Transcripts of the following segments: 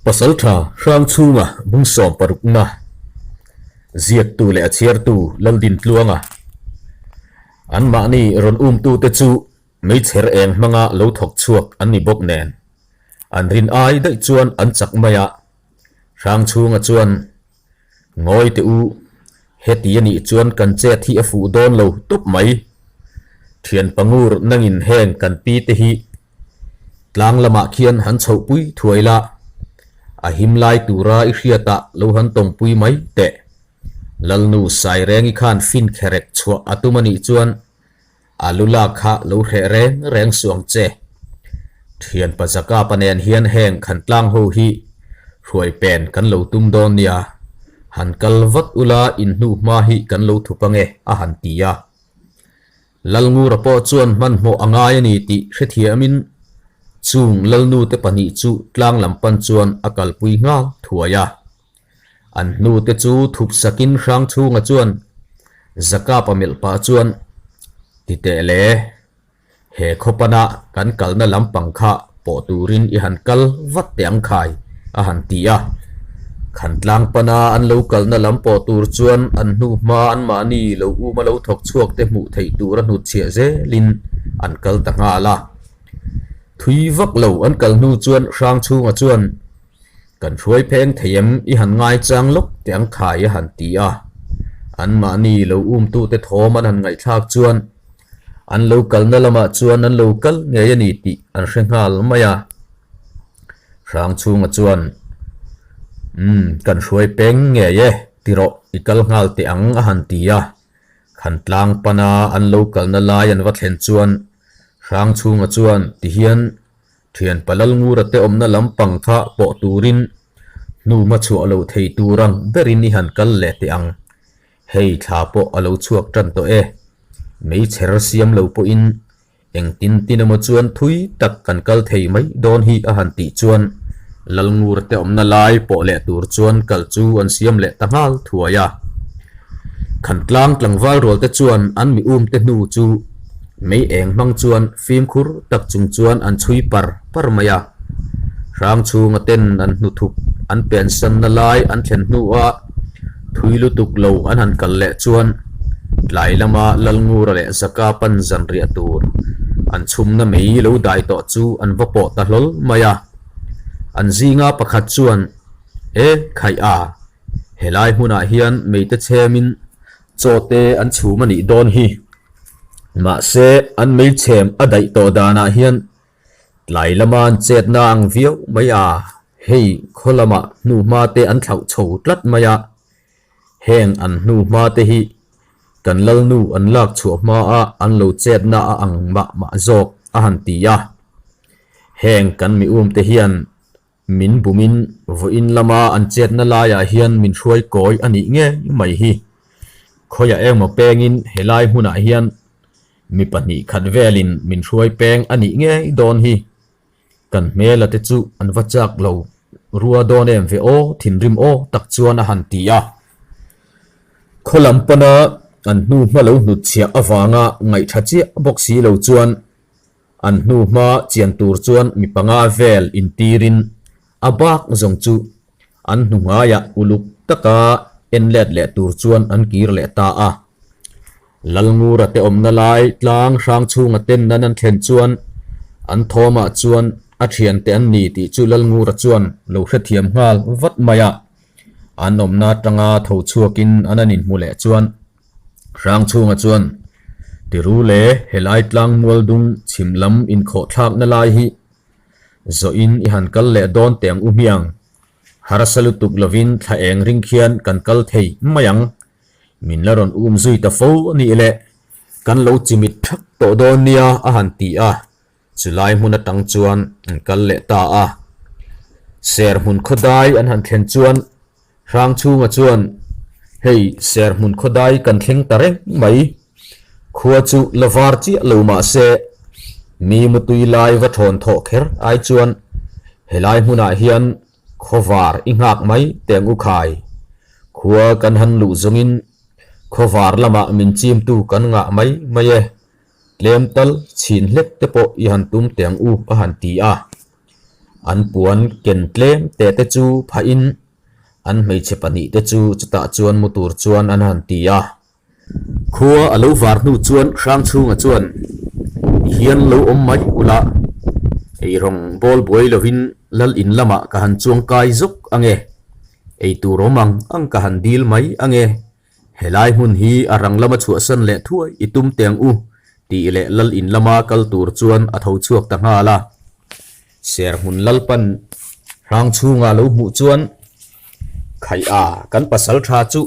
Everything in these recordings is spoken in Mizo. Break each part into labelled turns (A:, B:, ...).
A: Pasaltha Hrangchhunga bung sawmparukna ziaktu leh a chhiartu Laldintluanga anmahni rawn umtute chu meichher eng hmanga lo thawk chhuak an ni bawk nen an rin ai daih chuan an chak mai a, Hrangchhunga chuan Ngawi teh u, heti a nih chuan kan chet hi a fuh dawn lo tawp mai. Thian pangur nangin heng kan pi te hi tlang lamah khian han chhohpui thuai la, a him lai tura i hriatah lo han tawngpui mai teh. Lalnu Sairengi khan fin kherek chhuah a tum a nih chuan A lu lak kha lo hreh reng reng suang che. Thian Pazaka pa nen hian heng khan tlang ho hi hruai pen kan lo tum dawn nia, han kal vat ula in hnu hma hi kan lo thup ange a han ti a. Lalngura pawh chuan hmanhmawh a ngai a ni tih hrethiamin chung Lalnu te pahnih chu tlang lam pan chuan a kalpui nghal thuai a. An hnute chu thup sakin Hrangchhunga chuan Zakapa melh pah chuan, Ti teh le, he khawpana kan kalna lampang kha pawh turin i han kal vat teh ang khai, a han ti a. Khantlang pana an lo kalna lam pawh tur chuan an hnu hma anmahni lo uma lo thawk chhuak te hmuh theih tur a hnutchhiah zelin an kal ta nghal a. Thui vak lo an kal hnu chuan Hrangchhunga chuan, Kan hruai pheng thei em i han ngaichang lawk teh ang khai a han ti a. Anmahni lo umtute thawm an han ngaihthlak chuan an lo kalna lamah chuan an lo kal ngei a ni tih an hre nghal mai a. Hrangchhunga chuan, Umm, kan hruai peng ngei e, ti rawh, i kal nghal teh ang a han ti a. Khantlang pana an lo kalna lai an va thlen chuan Hrangchhunga chuan tihian Thian Palal Ngura te awmna lampang kha pawh turin hnu hma chhuah lo thei tur ang berin i han kal leh teh ang. Hei thla pawh a lo chhuak tan tawh e. Meichher siam lo pawhin engtin tin emaw chuan thui tak kan kal thei mai dawn hi a han tih chuan Lal Ngura te awmna lai pawh leh tur chuan kal chu an siam leh ta nghal thuai a. Khantlang tlangval rual te chuan an mi um te hnu chu Mei eng hmang chuan fimkhur tak chung chuan an chhui par par mai a. Hrang chhunga ten an hnuthup an pensanna lai an thlen hnuah thui lutuk lo an han kal leh chuan tlai lama Lalngura leh Zaka pan zanriah tur an chhumna mei lo dai tawh chu an va pawh ta hlawl mai a. An zinga pakhat chuan, E khaih a, helai hmunah hian meite chhemin Chaw te an chhum a nih dawn hi. Mahse, an meichhem a daih tawh danah hian tlai lama an chetna ang viau mai a, hei khaw lamah hnuhma te an thlauh chho tlat mai a. Heng an hnuhma te hi kan lalnu an lak chhuah hmaa an lo chetna a ang mah mah zawk a han ti a. Heng kan mi um te hian Min bumin vawiin lama an chetna laiah hian min hruai kawi a nih ngei mai hi. Khawiah engmaw pengin helai hmunah hian mi pahnih khat velin min hruai peng a nih ngei dawn hi. Kan hmela te chu an va chak lo rua dawn em ve aw thinrim aw tak chuan a han ti a. Khaw lam pana an hnu hma lo hnutchhiah avanga ngaihṭha chiah bawk si lo chuan An hnu hma chian tur chuan mi panga vel intirin a bak zawng chu an hnu ngaiah uluk taka en let leh tur chuan an kir leh ta a. Lalngura te awmna lai tlang hrang chhunga ten nan an thlen chuan an thawmah chuan a thiante an ni tih chu Lalngura chuan lo hrethiam nghal vat mai a. An awmna atanga tho chhuakin an an inhmu leh chuan Hrangchhunga chuan, Tiru le, helai tlang mual dung chhim lam inkhawh thlakna lai hi zawhin i han kal leh dawn teh ang u hmiang. Harsa lutuk lovin thla eng ring khian kan kal thei mai ang. Min la rawn um zui ta fo a nih le, kan lo chimit thak tawh dawn nia a han ti a. Chulai hmun atang chuan an kal leh ta a. Serhmun khawdai an han thlen chuan Hrangchhunga chuan, Hei Serhmun khawdai kan thleng ta reng mai. Khua chu la var chiah lo mah se, mi mutui lai va thawn thawh kher ai chuan helai hmunah hian khawvar i nghak mai teng u khai. Khua kan han luh zawngin khawvar lamah min chimtu kan ngah mai mai e. Tlem tal chhin hlek te pawh i han tum teng u a han ti a. An puan ken tlem teh te chu phahin an hmeichhe pahnihte chu chutah chuan mu tur chuan an han ti a. Khua a lo var hnu chuan Hrangchhunga chuan Tihian lo awm mai ula, eirawng bawl buai lovin lal in lamah ka han chuang kai zawk ang e, ei tur awm ang ang ka han dil mai ang e, helai hmun hi a rang lama chhuahsan leh thuai i tum teh ang u tih leh lal in lama kal tur chuan a tho chhuak ta nghal a. Serhmun Lalpan Hrangchhunga lo hmuh chuan Khaih a, kan pasal tha chu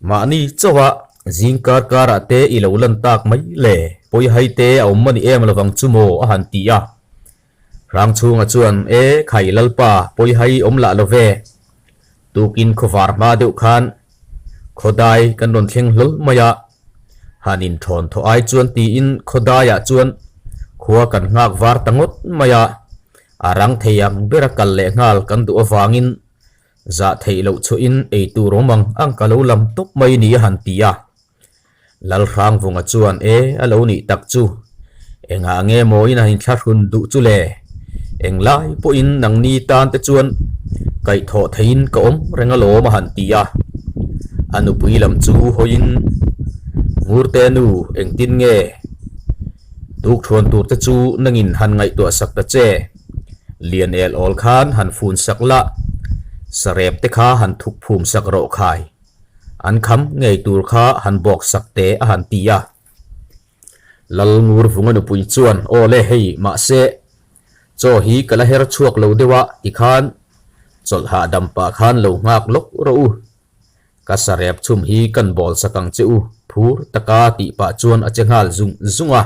A: Mahni chauha zing kar karah te i lo lan tak mai le, pawihai te a awm a ni em lovang chu maw a han ti a. Hrangchhunga chuan, E khai Lalpa, pawihai awm lah lo ve. Tukin khawvar hma deuh khan khawdai kan rawn thleng hlawl mai a, han inthawn thawh ai chuan tiin khawdaiah chuan khua kan nghak var ta ngawt mai a, a rang thei ang bera kal leh nghal kan duh avangin Zah theih loh chhuahin ei tur awm ang ang ka lo lam tawp mai ni a han ti a. Lalhrangvunga chuan e a lo nih tak chu. Engah nge mawiin a inthlahrun duh chu le? Englai pawhin nangni tan te chuan kaihthawh theihin ka awm reng alawm a han ti a. A nupui lam chu hawiin Ngurte nu engtin nge tukthuan tur te chu nangin han ngaihtuah sak ta che? Lian el awl khan han fun sak la, sarep te kha han thuk phum sak rawh khai. An kham ngei tur kha han bawk sak te a han ti a. Lal Ngur Vunga nupui chuan, Aw le hei, mahse, chaw hi ka la her chhuak lo deuh a, tikhan chawlh hahdam pah khan lo nghak lawk rawh u. Ka sarep chhum hi kan bawl sak ang che u, phur taka tih pah chuan a che nghal zung zung a.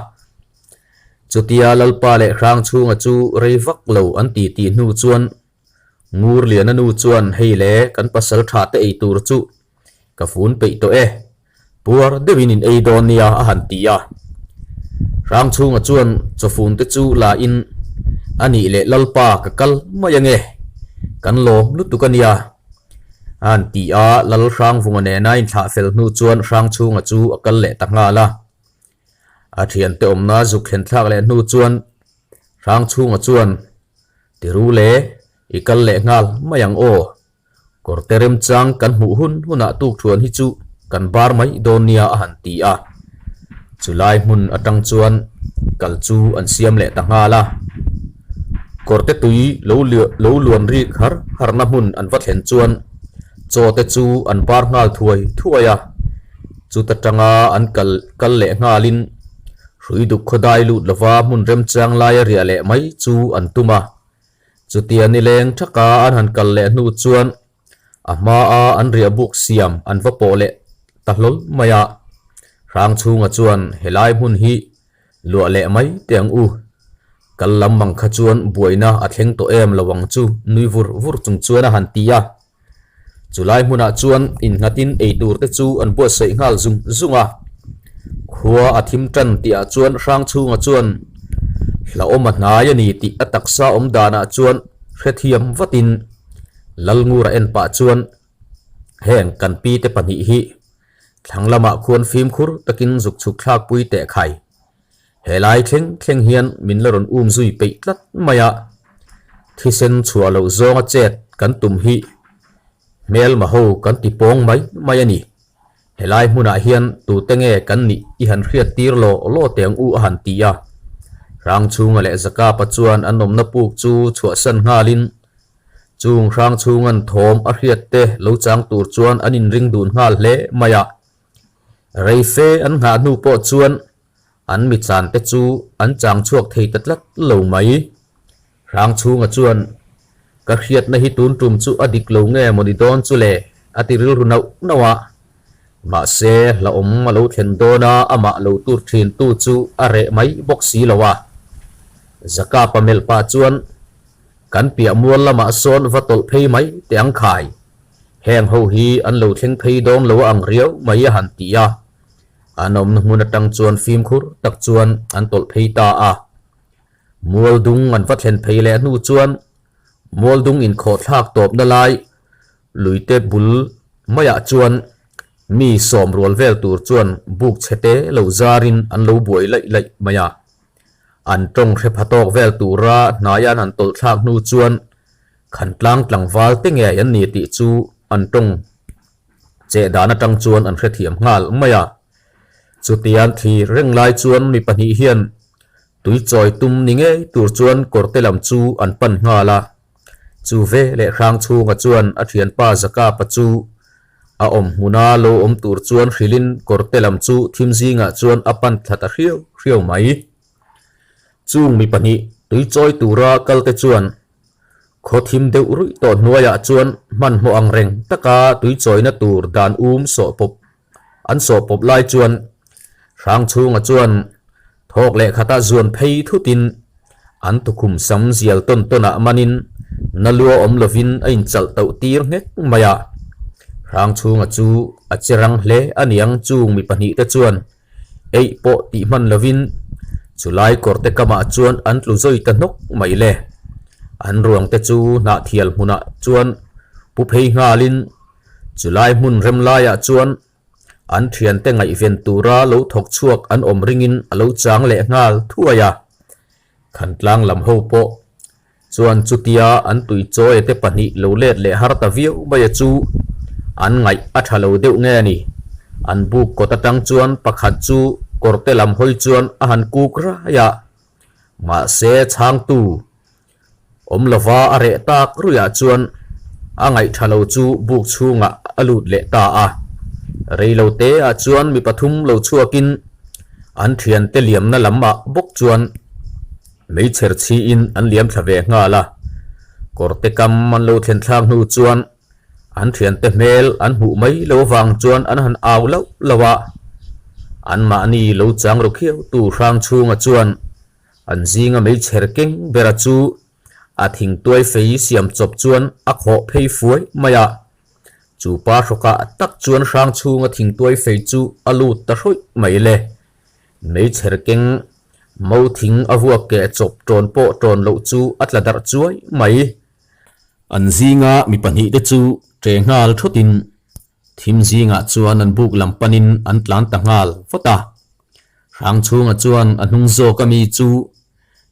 A: Chutia Lalpa leh Hrangchhunga chu rei vak lo an ti tih hnu chuan Ngurliana nu chuan hei le kan pasal tha te ei tur chu ka fun peih tawh e, puar deuhin in ei dawn nia a han ti a. Hrangchhunga chuan chawfun te chu la in a nih leh Lalpa ka kal mai ange, kan lawm lutuk a nia a han ti a, Lal Hrangvunga nena inthlah fel hnu chuan Hrangchhunga chu a kal leh ta nghal a. A thiante awmna zuk thlen thlak leh hnu chuan Hrangchhunga chuan, Tiru le, i kal leh nghal mai ang aw. Kawrte remchang kan hmuh hun hunah tukthuan hi chu kan bar mai dawn nia a han ti a. Chulai hmun atang chuan kal chu an siam leh ta nghal a. Kawrte tui lo lo luan rik har harna hmun an va thlen chuan chaw te chu an bar nghal thuai thuai a. Chuta tanga an kal kal leh nghalin hrui duk khawdai lut lova hmun remchang laia riah leh mai chu an tum a. Chutia nileng thaka an han kal leh hnu chuan a hmaa an riah buk siam an va pawh leh ta hlawl mai a. Hrangchhunga chuan helai hmun hi luah leh mai teh ang u. Kal lam ang kha chuan buaina a thleng tawh em lo ang chu nui vur vur chung chuan a han ti a. Chulai hmunah chuan innghatin eitur te chu an buatsaih nghal zung zung a. Khua a thim tan tihah chuan Hrangchhunga chuan hlauhawm a hnai a ni tih a taksa awm danah chuan hrethiam vatin Lalngura en pah chuan heng kan pi te pahnih hi thlang lamah khuan fimkhur takin zuk chhuk thlakpui teh khai. Helai thleng thleng hian min la rawn um zui peih tlat mai a, thisen chhuah loh zawnga chet kan tum hi hmelma ho kan ti pawng mai mai a ni. Helai hmunah hian tute nge kan nih i han hriat tir law law teh ang u a han ti a. Hrangchhunga leh Zakapa chuan an awmna puk chu chhuahsan nghalin chung Hrangchhunga'n thawm a hriat te lo chang tur chuan an inring dun nghal hle mai a. Reife an nghah hnu pawh chuan An mi chan te chu an chang chhuak thei ta tlat lo mai. Hrangchhunga chuan, Ka hriatna hi tun tum chu a dik lo nge maw ni dawn chu le? a ti rilru nauh nauh a. Mahse, hlauhawm a lo thlen dawn a, amah lo tur thin tu chu a reh mai bawk si lo a. Zakapa melh pah chuan, Kan piah mual lamah sawn va tawlh phei mai teh ang khai. Heng ho hi an lo thleng phei dawn lo a ang riau mai a han ti a. An awmna hmun atang chuan fimkhur tak chuan an tawlh phei ta a. Mualdung an va thlen phei leh hnu chuan Mualdung inkhawhthlak tawpna lai luite bul maiah chuan mi sawm rual vel tur chuan buk chhe te lo zarin an lo buai laih laih mai a. An tawng hre pha tawk vel tura hnaia an han tawlh thlak hnu chuan Khantlang tlangval te ngei an ni tih chu an tawng cheh dan atang chuan an hrethiam nghal mai a. Chutian thlir reng lai chuan mi pahnih hian tui chawi tum ni ngei tur chuan kawrte lam chu an pan nghal a. Chu ve leh Hrangchhunga chuan a thianpa Zakapa chu a awm hmuna lo awm tur chuan hrilhin kawrte lam chu thim zingah chuan a pan thla ta hriau hriau mai. Chung mi pahnih tui chawi tura kalte chuan khaw thim deuh ruih tawh hnuaiah chuan hmanhmawh ang reng taka tui chawina tur dan um sawh pawp an sawh pawp lai chuan Hrangchhunga chuan thawk leh khata zuan phei thutin an tukhum sam zial tawn tawnah manin na lua awm lovin a inchalh tauh tir nghek mai a. Hrangchhunga chu a che rang hle a niang chung mi pahnihte chuan eih pawh tih hman lovin chulai kawrte kamah chuan an tlu zawi ta hnawk mai le. An ruangte chu hnahthial hmunah chuan pu phei nghalin Chulai hmun rem laiah chuan an thiante ngaihven tura lo thawk chhuak an awm ringin a lo chang leh nghal thuai a. Khantlang lam ho pawh chuan chutia an tui chawi te pahnih lo let leh har ta viau mai a chu an ngaih a tha lo deuh nge a ni. An buk kawt atang chuan pakhat chu kawrte lam hawi chuan a han kuk rai a, mahse chhangtu Awm lova a reh tak ruihah chuan a ngaihtha lo chu buk chhungah a lut leh ta a. Rei lo te ah chuan mi pathum lo chhuakin an thiante liamna lam ah bawk chuan meichher chhiin an liam thla ve nghal a. Kawrte kam an lo thlen thlak hnu chuan an thiante hmel an hmuh mai lo avang chuan an han au lauh lauh a. Anmahni lo chang ru khiau tu hrang chhungah chuan An zinga meichher keng bera chu a thingtuai fei siam chawp chuan a khawh phei fuai mai a. Chu pa hrawkah tak chuan hrang chhunga thingtuai fei chu a lut ta hrawih mai le. Meichher keng mo thing a vuak keh chawp tawn pawh tawn loh chu a tla darh chuai mai. An zinga mi pahnihte chu ṭe nghal thawtin Thim zingah chuan an buk lam panin an tlan ta nghal vat a. Hrangchhunga chuan a hnung zawk ami chu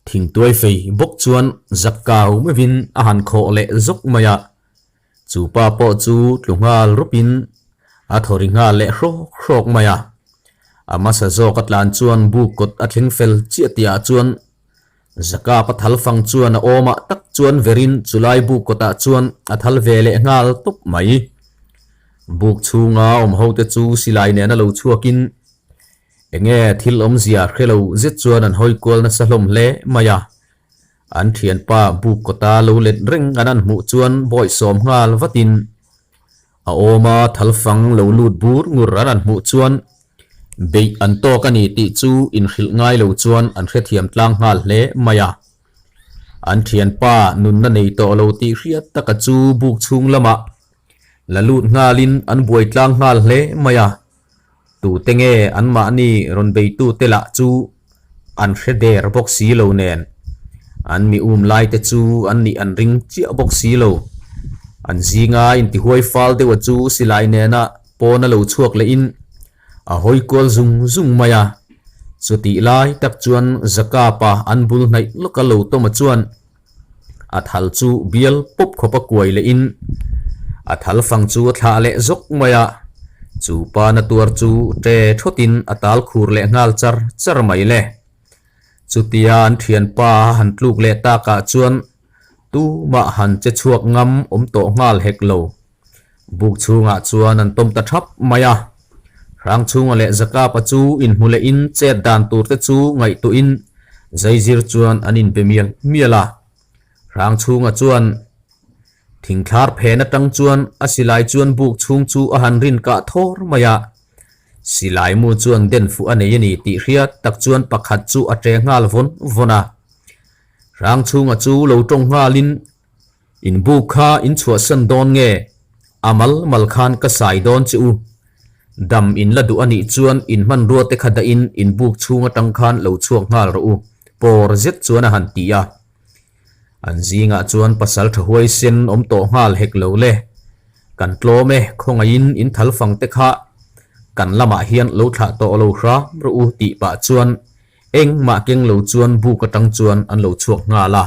A: thingtuai fei bawk chuan zak kau meuhin a han khawh leh zawk mai a. Chu pa pawh chu tlu nghal rupin a thaw ri nghal leh hrawk hrawk mai a. A hmasa zawk a tlan chuan buk kawt a thleng fel chiah tihah chuan Zakapa thal fang chuan a awmah tak chuan verin chulai buk kawtah chuan a thal ve leh nghal tawp mai. Buk chhunga awm hote chu silai nena lo chhuakin enge thil awmzia hre lo zet chuan an hawi kual nasa hlawm hle mai a. An thianpa buk kawta lo let reng an an hmuh chuan bawihsawm nghal vatin A awma thal fang lo lut bur ngur an an hmuh chuan beih an tawk a ni tih chu inhrilh ngai lo chuan an hrethiam tlang nghal hle mai a. An thianpa nunna nei tawh lo tih hriat taka chu buk chhung lamah la lut nghalin an buai tlang nghal hle mai a. Tute nge anmahni rawn beitute lah chu an hre der bawk si lo nen, an mi um laite chu an nih an ring chiah bawk si lo. An zinga intihuai fal deuha chu silai nena pawn a lo chhuak lehin a hawi kual zung zung mai a. Chutih lai tak chuan Zakapa an bul hnaih lawka lo tawma chuan A thal chu bial pawp khawp a kuai leh in a thal fang chu a thlah leh zawk mai a, chu pa na tuar chu ṭe thawt in a tal khur leh nghal char char mai le. Chutia an thianpa a han tluk leh tak ah chuan tumah han che chhuak ngam awm tawh nghal hek lo. Buk chhungah chuan an tawm ta thap mai a, Hrangchhunga leh Zakapa chu inhmu leh in chet dan tur te chu ngaihtuah in zaizir chuan an inbe mial mial a. Hrangchhunga chuan thingthlar phen atang chuan a silai chuan buk chhung chu a han rin kah thawr mai a, silai mu chuan den fuh a nei a ni tih hriat tak chuan pakhat chu a ṭe nghal vawn vawn a. Hrangchhunga chu lo tawng nghal in In buk kha in chhuahsan dawn nge? A mal mal khan ka sai dawn che u. Dam in la duh a nih chuan in hmanrua te kha dahin in buk chhung atang khan lo chhuak nghal rawh u, pawr zet chuan a han ti a. An zingah chuan pasal tha huaisen awm tawh nghal hek lo le. Kan tlawm e, khawngaihin in thal fang te kha kan lamah hian lo thlah tawh lo hram rawh u tih pah chuan. Engmah keng lo chuan buk atang chuan an lo chhuak nghal a.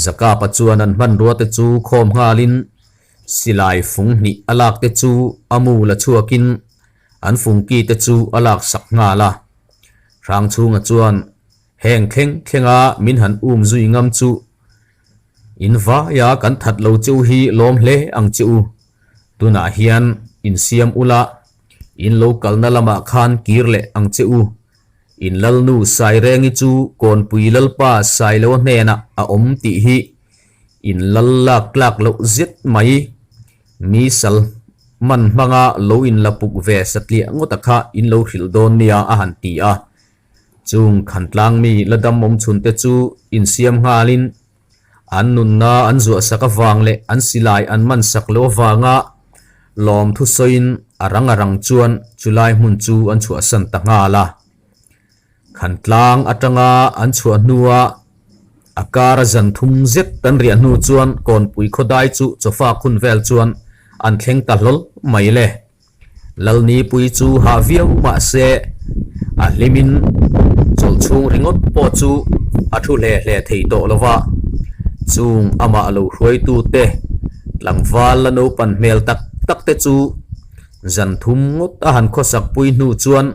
A: Zakapa chuan an hmanrua te chu khawm nghalin silai fung hnih a lak te chu a mu la chhuakin an fungki te chu a lak sak nghal a. Hrangchhunga chuan heng thleng thlenga min han um zui ngam chu in vaia kan that lo che u hi lawm hle ang che u. Tunah hian insiam ula in lo kalna lamah khan kir leh ang che u. In lalnu Sairengi chu Kawnpui Lalpa Sailoa hnenah a awm tih hi in lal lak tlak loh zet mai. Mi sal man hmanga lo in la puk ve satliah ngawta kha in lo hrilh dawn nia a han ti a. Chung Khantlang mi la dam awm chhun te chu insiam nghalin An nunna an zuahsak avang leh an silai an mansak loh avanga lawm thusawiin a rang a rang chuan chulai hmun chu an chhuahsan ta nghal a. Khantlang atanga an chhuah hnua a kara zan thum zet an riah hnu chuan Kawnpui khawdai chu chawfak hun vel chuan an thleng ta hlawl mai le. Lalnipui chu hah viau mah se a hlimin chawlh chhung ringawt pawh chu a thu hle hle thei tawh lo va, chung amah lo hruaitute tlangval la naupan hmel tak tak te chu zan thum ngawt a han khawsak pui hnu chuan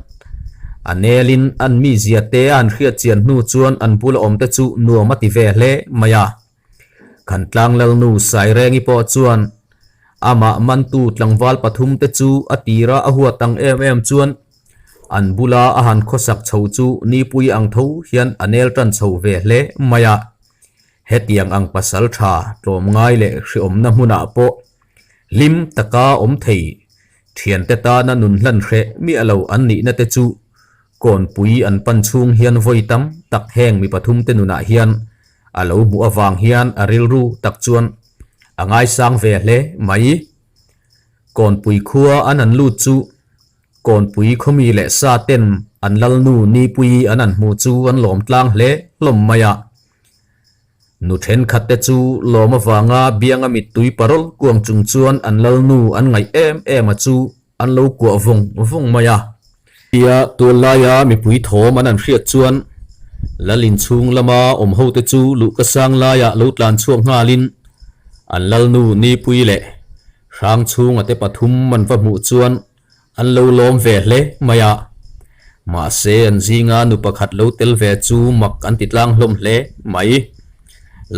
A: a nelin an mizia te a han hriat chian hnu chuan an bula awm te chu nuam a ti ve hle mai a. Khantlang Lalnu Sairengi pawh chuan amah mantu tlangval pathumte chu a tira a huat ang em em chuan an bula a han khawsak chho chu nipui ang tho hian a nel tan chho ve hle mai a. Hetiang ang pasal tha tlawmngai leh hriawmna hmunah pawh hlim taka awm thei thiante tana nun hlan hreh miah lo an nihna te chu Kawnpui an pan chhung hian vawi tam tak heng mi pathumte nunah hian a lo hmuh avang hian a rilru tak chuan a ngaisang ve hle mai. Kawnpui khua an han lut chu Kawnpui khawmi leh sa ten an lalnu Nipui an han hmu chu an lawm tlang hle hlawm mai a. Nu thenkhat te chu lawm avanga bianga mittui parawl kuang chung chuan an lalnu an ngaih em em a chu an lo kuah vawng vawng mai a. Tia tual laia mipui thawm an an hriat chuan lal inchhung lama awm ho te chu luhka sang laiah lo tlan chhuak nghalin an lalnu Nipui leh Hrangchhunga te pathum an va hmuh chuan an lo lawm ve hle mai a. Mahse an zinga nu pakhat lo tel ve chu mak an ti tlang hlawm hle mai.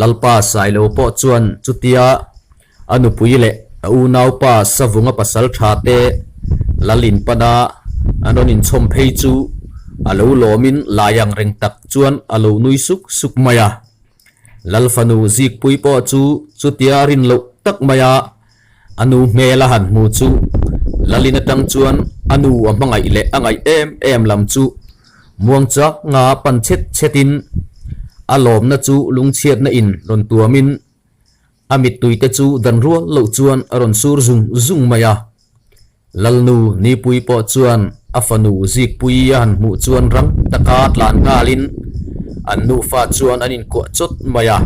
A: Lalpa Sailo pawh chuan chutia A nupui leh a unaupa Savunga pasal tha te Lalin pana an rawn inchhawm phei chu a lo lawmin lai ang reng tak chuan a lo nui suk suk mai a. Lal fanu Zikpui pawh chu chutia rin loh tak mai a, a nu hmel a han hmu chu Lalin atang chuan a nu a hmangaih leh a ngaih em em lam chu muangchak nga pan chhet chhetin a lawmna chu lungchhiatna in rawn tuamin A mittui te chu dan rual loh chuan a rawn sur zung zung mai a. Lalnu Nipui pawh chuan a fanu Zikpuii a han hmuh chuan rang taka tlan nghalin an nufa chuan an inkuah chawt mai a.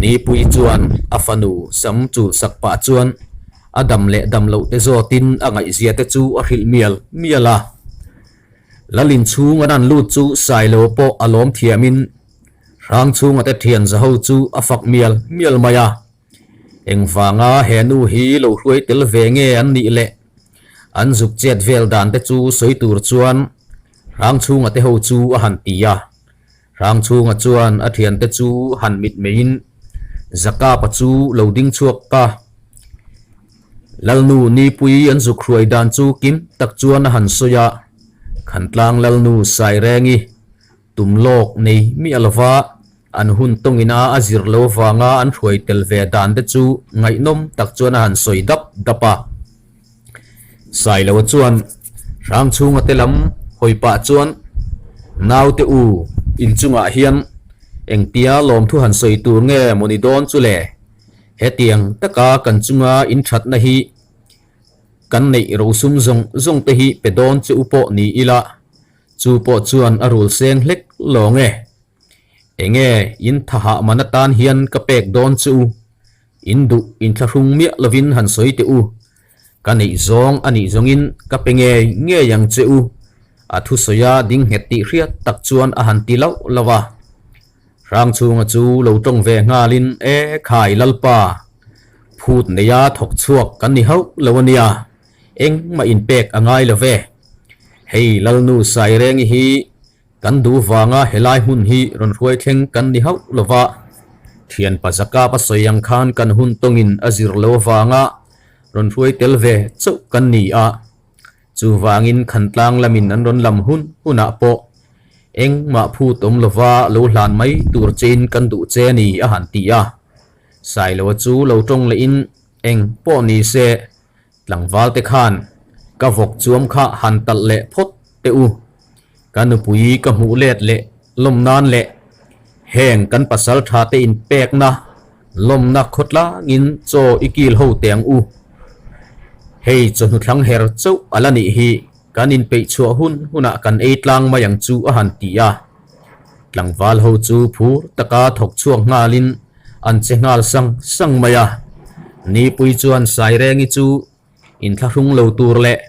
A: Nipui chuan a fanu sam chul sak pah chuan a dam leh dam loh te zawtin a ngaihzia te chu a hrilh mial mial a. Lal inchhung an han lut chu Sailo pawh a lawm thiamin Hrangchhunga te thian za ho chu a fak mial mial mai a, engvanga he nu hi lo hruai tel ve nge an nih leh an zuk chet vel dan te chu sawi tur chuan Hrangchhunga te ho chu a han ti a. Hrangchhunga chuan a thiante chu han mit meiin Zakapa chu lo ding chhuak ta. Lalnu Nipui an zuk hruai dan chu kim tak chuan a han sawi a, Khantlang Lalnu Sairengi Tum lawk nei miah lova an hun tawngina a zir lo avanga an hruai tel ve dan te chu ngaihnawm tak chuan a han sawi dap dap a. Sailoa chuan Hrangchhunga te lam hawi pah chuan Naute u inchungah hian engtia lawmthu han sawi tur nge maw ni dawn chu le? Hetiang taka kan chunga inthatna hi kan neih rosum zawng zawng te hi pe dawn che u pawh ni ila Chu pawh chuan a rul seng hlek lawng e. Enge in thahah man atan hian ka pek dawn chu u. In duh inthlahrung miah lovin han sawi teh u. Ka neih zawng a nih zawngin ka pe ngei ngei ang che u. A thusawi a ding nghet tih hriat tak chuan a han ti lauh lauh a. Hrangchhunga chu lo tawng ve nghalin, E khai Lalpa, phut neia thawk chhuak kan ni hauh lo a nia, engmah inpek a ngai lo ve. Hei Lalnu Sairengi hi Kan duh vanga helai hmun hi rawn hruai thleng kan ni hauh lo va, thian Pazakap a sawi ang khan kan hun tawngin a zir lo avanga rawn hruai tel ve chauh kan ni a. Chuvangin Khantlang lamin an rawn lam hun hunah pawh engmah phut awm lova lo hlan mai tur chein kan duh che a ni a han ti a. Sailoa chu lo tawng lehin eng pawh ni se Tlangval te khan ka vawk chuam kha han talh leh phawt teh u. Ka nupui ka hmuh let leh lawm nan leh heng kan pasal tha te in pekna lawmna khawtlangin chaw i kil ho teh ang u. Hei chawhnu thlang her chauh a la nih hi kan inpeih chhuah hun hunah kan ei tlang mai ang chu a han ti a. Tlangval ho chu phur taka thawk chhuak nghalin an che nghal sang sang mai a. Nipui chuan Sairengi chu inthlahrung lo tur leh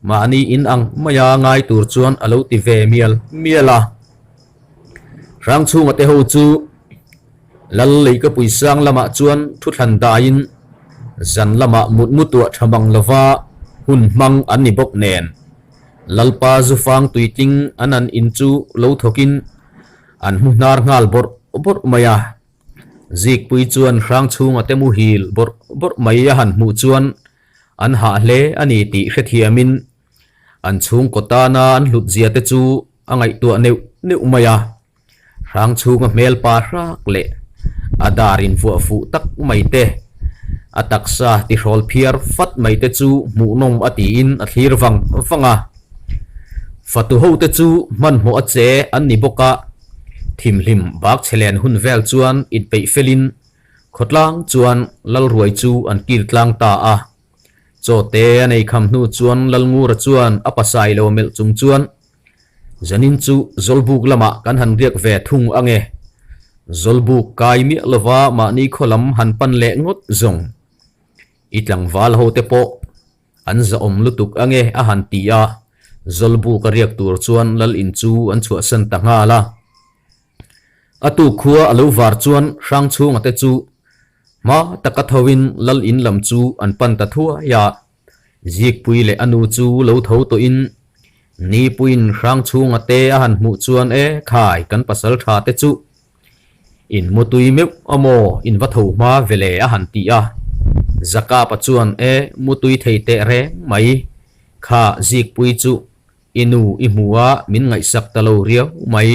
A: mahni in ang maia ngai tur chuan a lo ti ve mial mial a. Hrangchhunga te ho chu Lal Leikapui sang lamah chuan thuthlan daiin zan lamah mutmu tuah tha mang lova hun hmang an ni bawk nen. Lalpa Zufang tuitling an an in chu lo thawkin an hmu hnar nghal bawrh bawrh mai a. Zikpui chuan hrang chhunga te muhil bawrh bawrh mai a han hmuh chuan an hah hle a ni tih hrethiamin an chhungkaw tana an hlut zia te chu a ngaihtuah neuh neuh mai a. Hrang chhunga hmel pa hrak leh a dar invuah fuh tak mai te, a taksa tihrawl phiar fat mai te chu hmuhnawm a tiin a thlir vang vang a. Fatu ho te chu hmanhmawh a che an ni bawk a, thimhlim bak chhe len hun vel chuan inpeih felin khawtlang chuan Lalruai chu an kil tlang ta a. Chaw te a nei kham hnu chuan Lalngura chuan a pasai lo melh chung chuan Zanin chu Zawlbuk lamah kan han riak ve thung ang e. Zawlbuk kai miah lova mahni khaw lam han pan leh ngawt zawng. I tlangval ho te pawh an zahawm lutuk ang e a han ti a, Zawlbuk a riak tur chuan Lal in chu an chhuahsan ta nghal a. A tuk khua a lo var chuan Hrangchhunga te chu hma taka thoin Lal in lam chu an pan ta thuai a. Zikpui leh a nu chu lo tho tawhin Nipuiin Hrangchhunga te a han hmuh chuan e khai kan pasal tha te chu in mutui meuh a maw in va tho hma ve le a han ti a. Zakapa chuan e mutui thei teh reng mai kha Zikpui chu i nu i hmu a min ngaihsak ta lo riau mai.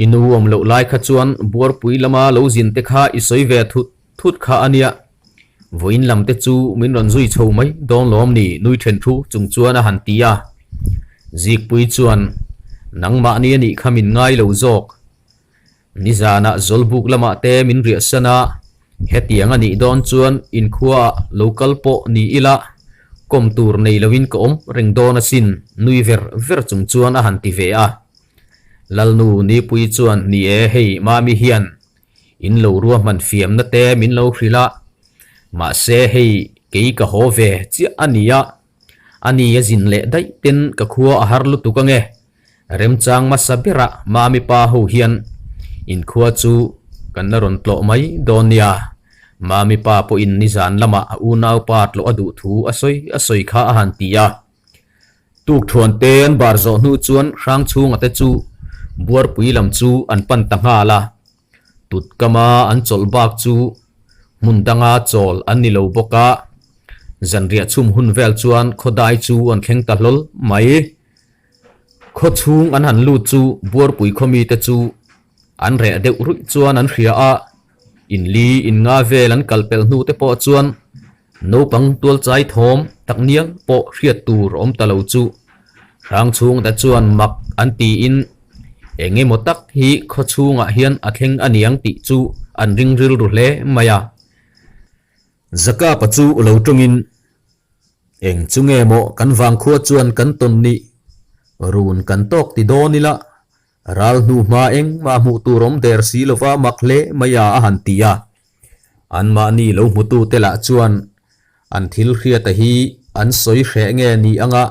A: I nu awm loh lai kha chuan buarpui lama lo zin te kha i sawi ve thut thut kha a nia. Vawiin lam te chu min rawn zui chho mai dawn lawm ni nui then thu chung chuan a han ti a. Zikpui chuan, Nangmahni a nih kha min ngai lo zawk. Nizanah Zawlbuk lamah te min riahsan a, hetiang a nih dawn chuan inkhuaah lo kal pawh ni ila kawm tur nei loin ka awm reng dawn asin nui ver ver chung chuan a han ti ve a. Lalnu Nipui chuan ni e hei Mami hian in lo ruahman fiamna te min lo hrilh a, mahse hei kei ka haw ve chiah a nia, a ni a zin leh daih ten ka khua a har lutuk ange, remchang hmasa berah Mami pa ho hian in khua chu kan la rawn tlawh mai dawn nia, Mami pa pawhin nizan lamah a unaupa tlawh a duh thu a sawi a sawi kha a han ti a. Tukthuan te an bar zawh hnu chuan Hrangchhunga te chu Buarpui lam chu an pan ta nghal a, Tutkama an chawlh bak chu hmun danga chawl an ni lo bawk a, zanriah chhum hun vel chuan khawdai chu an thleng ta hlawl mai. Khaw chhung an han lut chu Buarpui khaw mite chu an reh deuh ruih chuan an hria a, inli innga vel an kal pelh hnu te pawh chuan Naupang tualchai thawm tak nial pawh hriat tur awm ta lo chu hrang chhungte chuan mak an tiin eng emaw tak hi khaw chhungah hian a thleng a niang tih chu an ring rilru hle mai a. Zakapa chu lo tawngin eng chu nge maw kan vangkhua chuan kan tawn ni run kan tawk ti dawn ila Ral hnu hma engmah hmuh tur awm der si lova mak hle mai a a han ti a. Anmahni lo hmutute lah chuan an thil hriata hi an sawi hreh nge ni anga?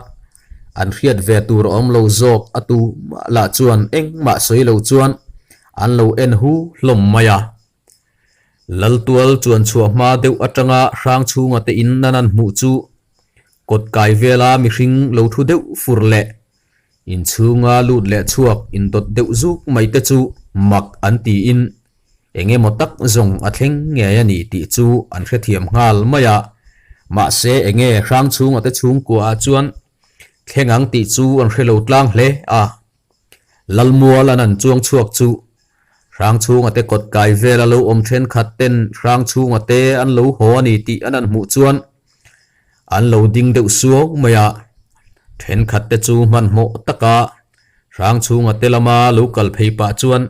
A: An hriat ve tur a awm lo zawk a tu mah lah chuan engmah sawi lo chuan an lo en hu hlawm mai a. Laltual chuan chhuah hma deuh atanga Hrangchhunga te in nan an hmuh chu kawt kai vela mihring lo thu deuh fur leh inchhunga lut leh chhuak indawt deuh zuk mai te chu mak an tiin eng emaw tak zawng a thleng ngei a ni tih chu an hrethiam nghal mai a. Mahse enge Hrangchhunga te chhungkua ah chuan thleng ang tih chu an hre lo tlang hle a. Lalmual an an chuang chhuak chu Hrangchhunga te kawt kai vela lo awm thenkhat ten Hrangchhunga te an lo haw a ni tih an an hmuh chuan an lo ding deuh suau mai a. Thenkhat te chu hmanhmawh taka Hrangchhunga te lama lo kal phei pah chuan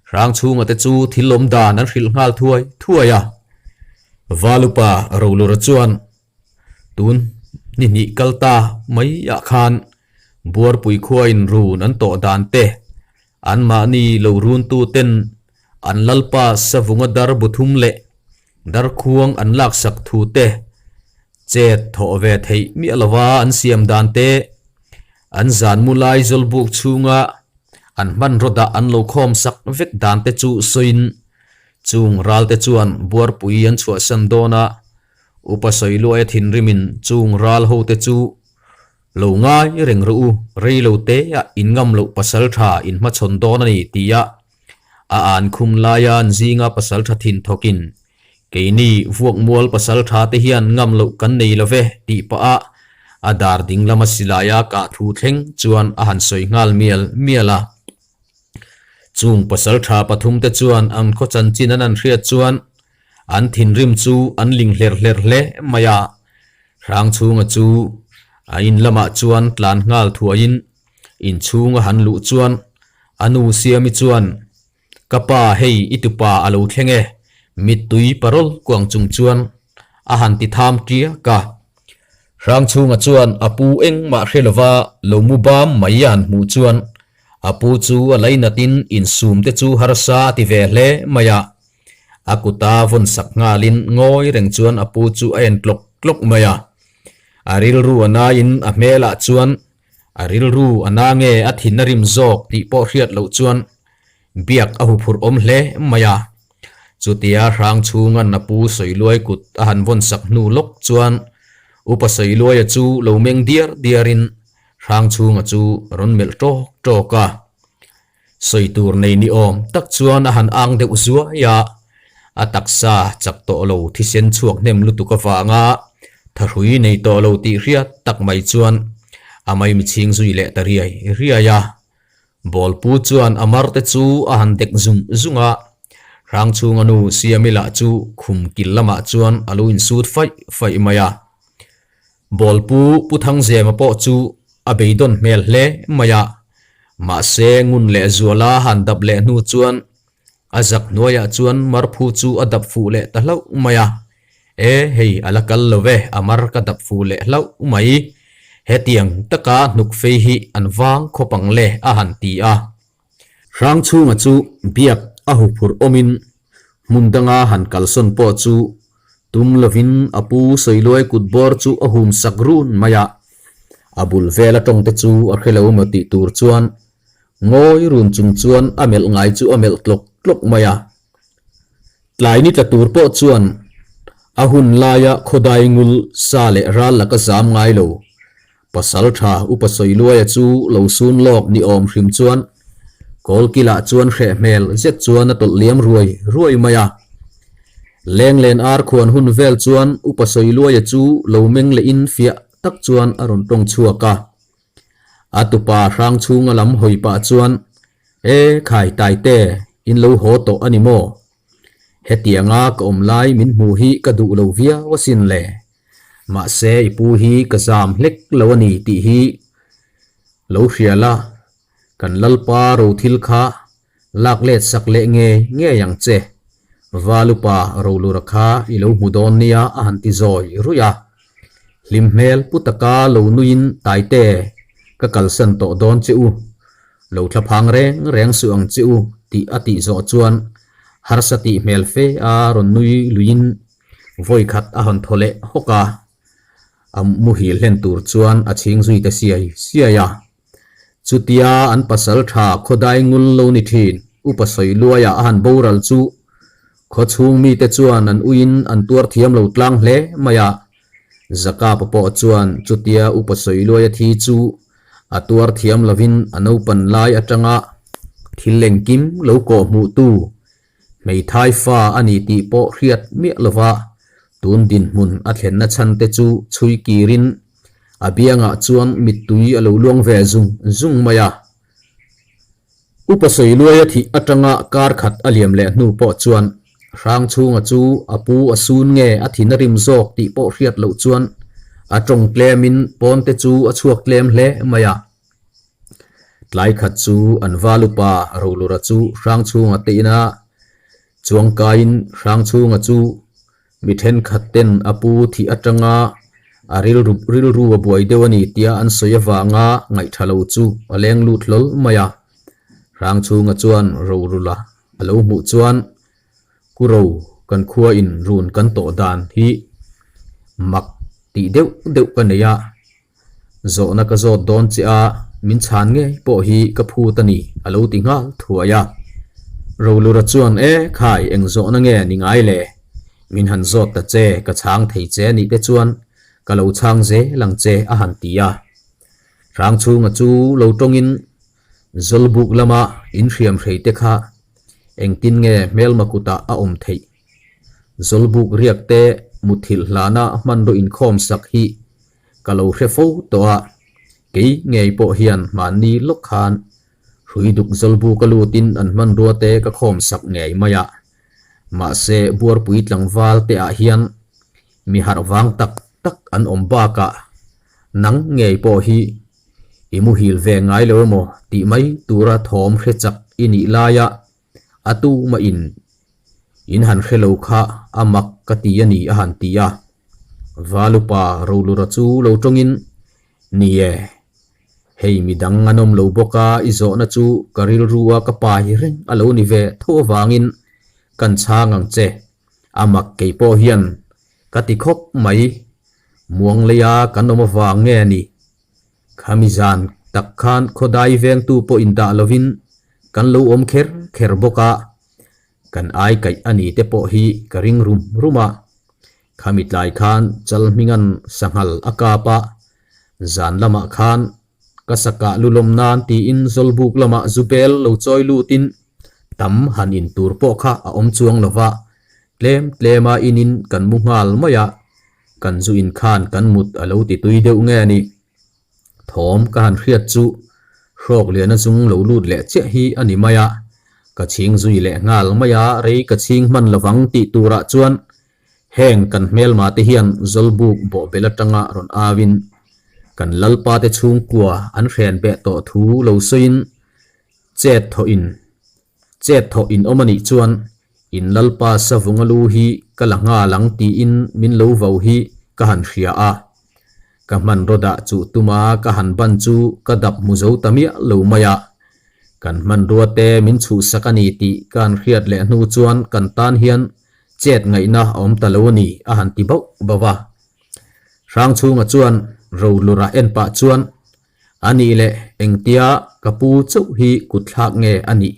A: Hrangchhunga te chu thil awm dan an hrilh nghal thuai thuai a. Valupa Rolura chuan Tun ni hnih kal ta mai ah khan Buarpui khuain run an tawh dan te, anmahni lo runtu ten an lalpa savunga dar bu thum leh dar khuang an laksak thu te, chet thawh ve theih miah lova an siam dan te, an zan mu lai zawlbuk chhunga an hmanraw dah an lo khawm sak vek dan te chu sawiin chung ral te chuan Buarpui an chhuahsan dawn a. Upa Sawiluaia thinrimin chung ral hote chu lo ngai reng rawh u, rei lo te ah in ngam loh pasal tha in hmachhawn dawn a ni tia a an khum laia an zinga pasal tha thin thawkin keini vuakmual pasal tha te hian ngam loh kan nei lo ve tih pah a a dar ding lama silaia kah thu thleng chuan a han sawi nghal mial mial a. Chung pasal tha pathum te chuan an khaw chanchin an an hriat chuan An thinrim chu an ling hler hler hle mai a, Hrangchhunga chu a in lamah chuan tlan nghal thuaiin inchhung a han luh chuan a nu Siami chuan, Ka pa hei i tupa a lo thleng e, mittui parawl kuang chung chuan a han ti tham ṭiak a. Hrangchhunga chuan a pu engmah hre lova lo mu bam mai a han hmuh chuan a pu chu a lainatin insum te chu harsa a ti ve hle mai a. A kuta vawn sak nghalin ngawi reng chuan a pu chu a en tlawk tlawk mai a. A rilru a naiin a hmelah chuan a rilru a na nge a thin a rim zawk tih pawh hriat loh chuan biak a huphurh awm hle mai a. Chutia hrang chhunga'n a pu Sawiluai kut a han vawn sak hnu lawk chuan Upa Sawiluaia chu lo meng diar diarin hrang chhunga chu rawn melh ṭawk ṭawk a. Sawi tur nei ni awm tak chuan a han ang deuh zuai a, a taksa chak tawh lo thisen chhuak hnem lutuk avanga thahrui nei tawh lo tih hriat tak mai chuan a maimichhing zui leh ta riai riai a. Bawlpu chuan a mar te chu a han dek zung zung a, Hrangchhunga nu Siami lah chu khum kil lamah chuan a lo insut faih faih mai a. Bawlpu Pu Thangzema pawh chu a beidawn hmel hle mai a, mahse ngun leh zuala han dap leh hnu chuan a zak hnuaiah chuan marphu chu a dap fuh leh ta hlauh mai a, E hei a la kal lo ve, a mar ka dap fuh leh hlauh mai, hetiang taka hnuk fei hi an vang khawp ang le a han ti a. Hrangchhunga chu biak a huphurh awmin hmun danga han kalsawn pawh chu tum lovin a pu Sawiluai kut bawr chu a hum sak run mai a, a bul vel a tawng te chu a hre lo maw tih tur chuan ngawi run chung chuan a melh ngai chu a melh tlawk tlawk mai a. Tlai ni tla tur pawh chuan a hun laia khawdai ngul sa leh ral laka zam ngai lo Pasal tha Upa Sawiluaia chu lo sun lawk ni awm hrim chuan Kawlkilah chuan hreh hmel zet chuan a tawlh liam ruai ruai mai a. Lenglen ar khuan hun vel chuan Upa Sawiluaia chu lo meng leh in fiah tak chuan a rawn tawng chhuak a. A tupa hrang chhunga lam hawi pah chuan, E khai Taite, in lo haw tawh a ni maw? Hetianga ka awm lai min hmuh hi ka duh lo viau asin le. Mahse i pu hi ka zam hlek lo a ni tih hi lo hria la, kan Lalpa ro thil kha lak let sak leh ngei ngei ang che. Valupa Rolura kha i lo hmu dawn nia a han ti zawi ruih a. Hlim hmel pu taka lo nuiin Taite, ka kalsan tawh dawn che u. Lo thla phang reng reng suh ang che u tih a tih zawh chuan harsa tih hmel fe a rawn nui luiin Vawi khat a hawn thaw leh hawk a. A muhil hlen tur chuan a chhing zui ta siai siai a. Chutia an pasal tha khawdai ngul lo ni thin Upa Sawiluaia a han boral chu khawchhung mite chuan an uiin an tuar thiam lo tlang hle mai a. Zakapa pawh chuan chutia Upa Sawiluaia thi chu a tuar thiam lovin a naupan lai atanga thil engkim lo kawh hmuhtu Hmeithai fa a ni tih pawh hriat miah lova tun dinhmun a thlenna chhan te chu chhui kirin a biangah chuan mittui a lo luang ve zung zung mai a. Upa Sawiluaia thih atanga kar khat a liam leh hnu pawh chuan Hrangchhunga chu a pu a sun nge a thin a rim zawk tih pawh hriat loh chuan a tawng tlemin pawn te chu a chhuak tlem hle mai a. Tlai khat chu an val upa Rolura chu Hrangchhunga te ina chuangkaiin Hrangchhunga chu mi thenkhat ten a pu thih atanga a rilru rilru a buai deuh a ni tia an sawi avanga ngaihtha lo chu a leng lut hlawl mai a. Hrangchhunga chuan Rolura a lo hmuh chuan Kuro kan khua in run kan tawh dan hi mak tih deuh deuh ka nei a. Zawhna ka zawt dawn che a, min chhan ngei pawh hi ka phut a ni, a lo ti nghal thuai a. Rolura chuan, E khai, eng zawhna nge ni ngai le? Min han zawt ta che, ka chhang thei che anih te chuan ka lo chhang zel ang che, a han ti a. Hrangchhunga chu lo tawngin Zawlbuk lama inhriam hrei te kha engtin nge hmelma kutah a awm theih? Zawlbuk riak te muthilh hlana hmanraw inkhawm sak hi Ka lo hre fo tawh a, kei ngei pawh hian mahni lawk khan hrui duk zawlbu ka lutin an hmanrua te ka khawm sak ngei mai a. Mahse buarpui tlangval te ah hian mi harh vang tak tak an awm bakah nang ngei pawh hi i muhil ve ngai lo emaw tih mai tura thawm hre chak i nih laia a tumah in In han hre lo kha a mak ka ti a ni a han ti a. Valupa Rolura chu lo tawngin, Ni e, hei midang an awm lo bawk a, i zawhna chu ka rilru a ka pa hi reng a lo ni ve tho avangin kan chhang ang che. A mak kei pawh hian ka ti khawp mai. Muangleia kan awm avang nge ni? Khami zan tak khan khawdai vengtu pawh indah lovin kan lo awm kher kher bawk a. Kan ai kaih a ni te pawh hi ka ring rum rum a. Khami tlai khan chal hminga'n sanghal a kap a, zan lamah khan ka sakah lu lawm nan tiin Zawlbuk lamah zubel lo chawi lutin tam han in tur pawh kha a awm chuang lo va, tlem tlema inin kan mu nghal mai a, kan zu in khan kan mut a lo ti tui deuh nge a ni. Thawm ka han hriat chu hrawk liana chung lo lut leh chiah hi a ni mai a, ka chhing zui leh nghal mai a, rei ka chhing hman lovang tih turah chuan heng kan hmelma te hian Zawlbuk bawhbel atanga rawn auin kan Lalpa te chhungkua an hren beh tawh thu lo sawiin chet thawh in Chet thawh in awm a nih chuan in Lalpa savunga lu hi ka la nghal ang tiin min lo vo hi ka han hria a. Ka hmanraw dah chuh tuma ka han ban chu ka dap hmu zo ta miah lo mai a. Kan hmanrua te min chhuhsak a ni tih ka han hriat leh hnu chuan kan tan hian chet ngaihna a awm ta lo a ni a han ti bauh bauh a. Hrangchhunga chuan Rolura en pah chuan A nih leh engtia ka pu chauh hi kut thlak nge a nih?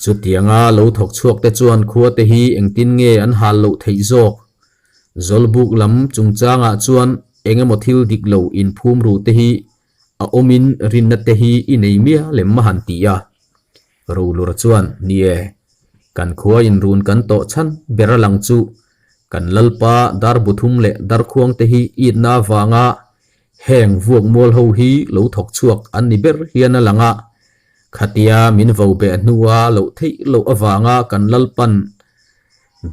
A: Chutianga lo thawk chhuak te chuan khua te hi engtin nge an hal loh theih zawk? Zawlbuk lam chungchangah chuan eng emaw thil dik lo inphum ru te hi a awmin rinna te hi i nei mial em a han ti a. Rolura chuan, Ni e, kan khua inrun kan tawh chhan ber a lang chu kan Lalpa darbuthum leh darkhuang te hi itna avanga Heng vuak mual ho hi lo thawk chhuak an ni ber hian a lang a, khatia min vo beh hnua loh theih loh avanga kan Lalpan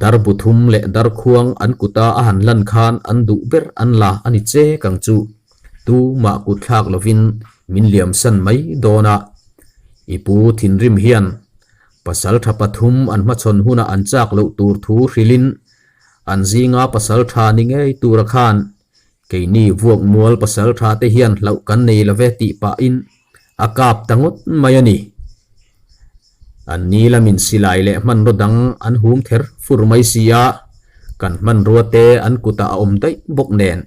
A: darbuthum leh darkhuang an kuta a han lan khan an duh ber an la a ni che kang chu tumah kut thlak lovin min liamsan mai dawn a. I pu thinrim hian pasaltha pathum an hmachhawn hunah an chak loh tur thu hrilhin an zinga pasaltha ni ngei tura khan Keini vuak mual pasal tha te hian hlauh kan nei lo ve tih pahin a kap ta ngawt mai a ni. An ni lamin silai leh hmanraw dang an hum ther fur mai si a, Kan hmanrua te an kutah a awm daih bawk nen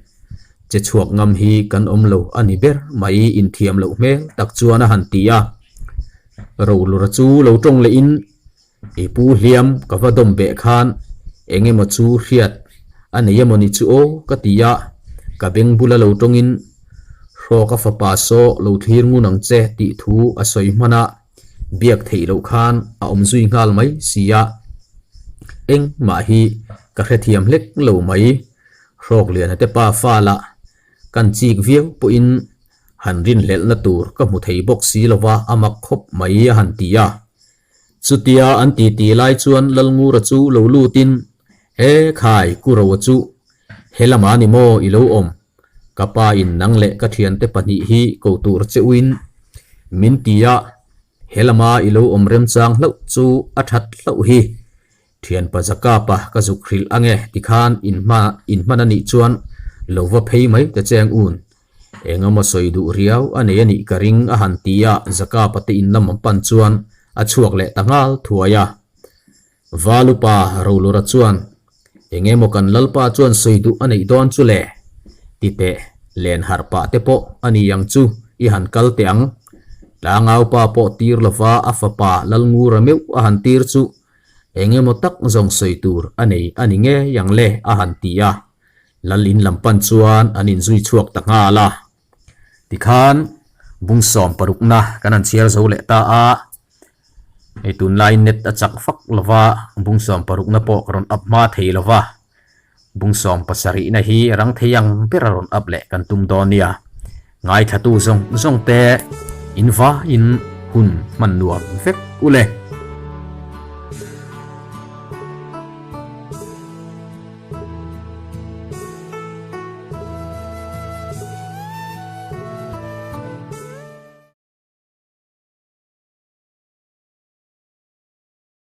A: che chhuak ngam hi kan awm lo a ni ber mai inthiam loh hmel tak chuan a han ti a. Rolura chu lo tawng leh in I pu hliam ka va dawm beh khan eng emaw chu hriat a nei emaw ni chu aw ka ti a, ka beng bula lo tawngin hrawk a fapa saw lo thlir ngun ang che tih thu a sawi hman a, biak theih loh khan a awm zui nghal mai si a, engmah hi ka hrethiam hlek lo mai, hrawk liana te pa fa lah kan chik viau pawhin han rinhlelhna tur ka hmu thei bawk si lova a mak khawp mai a han ti a. Chutia an titi lai chuan Lalngura chu lo lutin, He khai, Kuroa chu he lamah ni maw i lo awm? Ka pa in nang leh ka thiante pahnih hi ko tur che uin min ti a, he lama i lo awm remchang hlauh chu a that hlauh hi. Thianpa Zakapa ka zuk hrilh ange tikhan in hma in hman anih chuan lo va phei mai ta cheng un. Engemaw sawi duh riau a nei anih ka ring a han ti a, Zakapa te in lam an pan chuan a chhuak leh ta nghal thuai a. Valupa Rolura chuan Engemaw kan Lalpa chuan sawi duh a neih dawn chu le? Ti teh, len harh pah te pawh a ni ang chu, i han kal teh ang. Tlangaupa pawh tir lova a fapa Lalngura meuh a han tir chu Engemaw tak zawng sawi tur a nei a ni ngei ang le a han ti a, Lal in lam pan chuan an inzui chhuak ta nghal a. Tikhan bungsawm parukna kan han chhiar zo leh ta a, hei tunlai net a chak fak lo va, bungsawm parukna pawh ka rawn up hma thei lo va, bungsawm pasarihna hi rang thei ang ber a rawn up leh kan tum dawn nia. Ngaithlatu zawng zawng te in vaiin hun hman nuam vek u le.